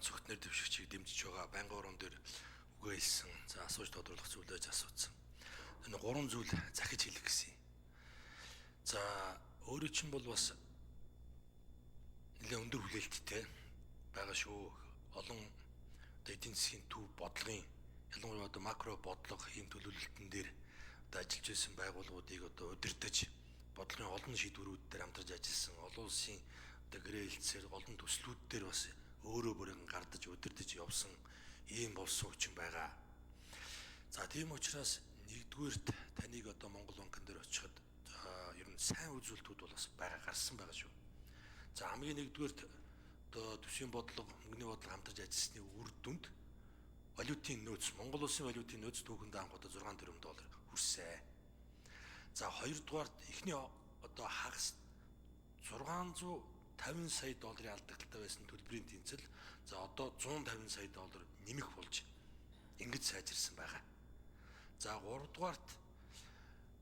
Онцгойт нэр дэвшигчийг дэмжиж байгаа, байнгын урам дээр үгээ хэлсэн. За, асууж тодруулах зүйлээ асуусан. Энэ гурван зүйл захиж хэлэх гэсэн. За, өөрөө чинь бол бас нэлээд өндөр хүлээлттэй байгаа шүү. Олон одоо эдийн засгийн төв бодлогын, ялангуяа одоо макро бодлого хийм төлөвлөлтөн дээр одоо ажиллаж байсан байгууллагуудыг одоо удирдах, бодлогын олон шийдвэрүүд дээр хамтарч ажилласан, олон улсын одоо гэрээ хэлцээр олон төслүүд дээр бас өөрөө бүрэн гардаж удирдах явсан ийм болсон хүчин байгаа. За, тийм учраас нэгдүгээрт таныг одоо Монгол банкн дээр очиход ер нь сайн үзүүлэлтүүд бол бас байгаа, гарсан байгаа шүү. За, хамгийн нэгдүгээрт одоо төсвийн бодлого, мөнгөний бодлого хамтарч ажилласны үр дүнд валютын нөөц, Монгол улсын валютын нөөц түүхэндээ анх удаа 6 тэрбум доллар хүрсэн. За, хоёрдугаарт эхний одоо хагас 650 сая долларын алдагдaltaй байсан төлбөрийн тэнцэл за одоо 150 сая доллар нэмэх болж ингэж сайжирсан байгаа. За, гуравдугаарт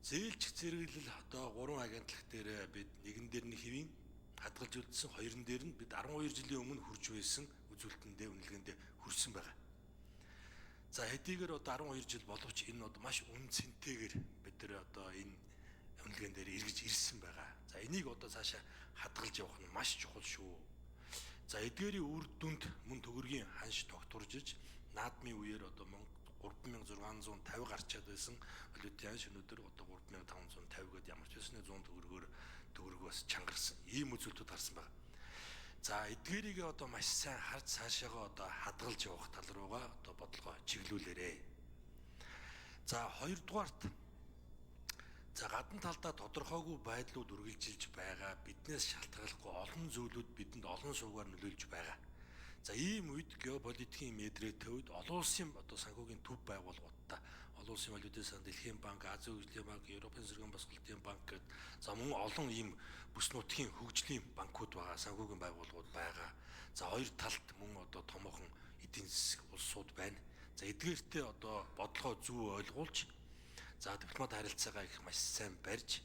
зээлчих зэрэглэл одоо 3 агентлаг дээр бид нэгэн дээр нь хэвийн хадгалж үлдсэн, хоёрын дээр нь бид 12 жилийн өмнө хүрч байсан үзүүлэлтэндээ, үнэлгээндээ хүрсэн байгаа. За, хэдийгээр одоо 12 жил боловч энэ одоо маш үн цэнтэйгээр бид нар одоо энэ үнэлгээн дээр эргэж ирсэн байгаа. За, энийг одоо цаашаа хадгалж явах нь маш чухал шүү. За, эдгээрийн үр дүнд мөн төгрөгийн ханш тогтворжиж, наадмын үеэр одоо мөнгө 3650 гарчаад байсан валютын ханш өнөөдөр одоо 3550 гээд ямар ч байсан 100 төгрөгөөр төгрөг бас чангарсан. Ийм үзүүлэлтүүд гарсан байна. За, эдгээрийг одоо маш сайн харж цаашаага одоо хадгалж явах тал руугаа одоо бодлогоо чиглүүлээрэй. За, хоёрдугаарт за гадна талдаа тодорхойгүй байдлууд үргэлжилж байгаа. Биднээс шалтгааллахгүй олон зүйлүүд бидэнд олон суугаар нөлөөлж байгаа. За, ийм үед геополитикийн мэдрээтэй үед олон улсын одоо санхүүгийн төв байгууллагуудтай, олон улсын валютын сан, Дэлхийн банк, Азийн хөгжлийн банк, Европын сэргээн босголтын банк гэдэг, за мөн олон ийм бүс нутгийн хөгжлийн банкуд байгаа, санхүүгийн байгууллагууд байгаа. За, хоёр талд мөн одоо томоохон эдийн засаг улсууд байна. За, эдгээртээ одоо бодлогоо зөв ойлгуулж, за дипломат харилцаагаа их маш сайн барьж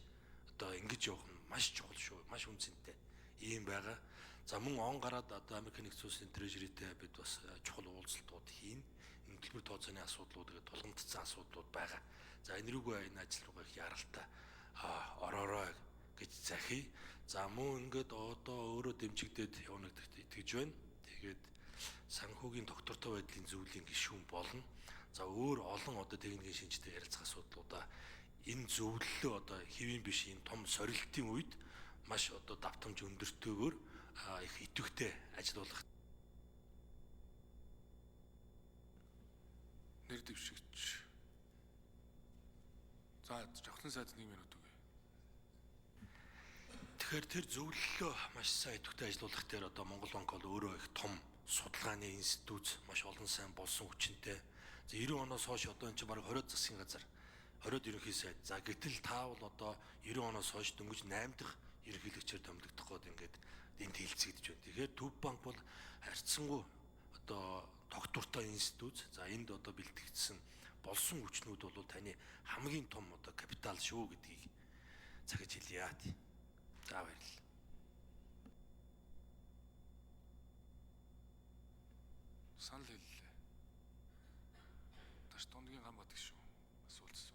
одоо ингэж явах нь маш чухал шүү. Маш үнцэнтэй ийм байгаа. За, мөн он гараад одоо Америк нэгдсэн улсын Treasury-тэй бид бас чухал уулзалтууд хийнэ. Энэ төлбөр тооцооны асуудлууд гэдэг тулгамдсан асуудлууд байгаа. За, энэ рүүгээ энэ ажил руугаа их яралтай ороорой гэж захий. За, мөн ингээд одоо өөрөө дэмжигдээд явна гэдэгт итгэж байна. Тэгээд санхүүгийн тогтвортой байдлын зөвлөлийн гишүүн болно. За, өөр олон одоо техникийн шинжтэй ярилцах асуудлуудаа энэ зөвлөлөө одоо хэвийн биш энэ том сорилтын үед маш одоо давтамж өндөртэйгээр их идэвхтэй ажиллуулах. Нэр дэвшигч. За, жавхлан сайд 1 минут өгье. Тэгэхээр тэр зөвлөлөө маш сайн идэвхтэй ажиллуулах дээр одоо Монгол банк бол өөрөө их том судалгааны институт, маш олон сайн болсон хүчинтэй. За, 90 оноос хойш одоо энэ чинь бараг 20 засгийн газар, 20-од ерөнхий сайд. За, гэтэл та бол одоо 90 оноос хойш дөнгөж 8 дахь ерөнхийлөгчөөр томилогдох гээд ингээд энд хэлцэгдэж байна. Тэгэхээр Төв банк бол харьцангуй одоо тогтвортой институт. За, энд одоо бэлтгэгдсэн болсон хүчнүүд бол таны хамгийн том одоо капитал шүү гэдгийг захиж хэлье. За, баярлалаа. Санал хэллээ. Таш дундгийн гам гадаг шүү. Асуулт асуу.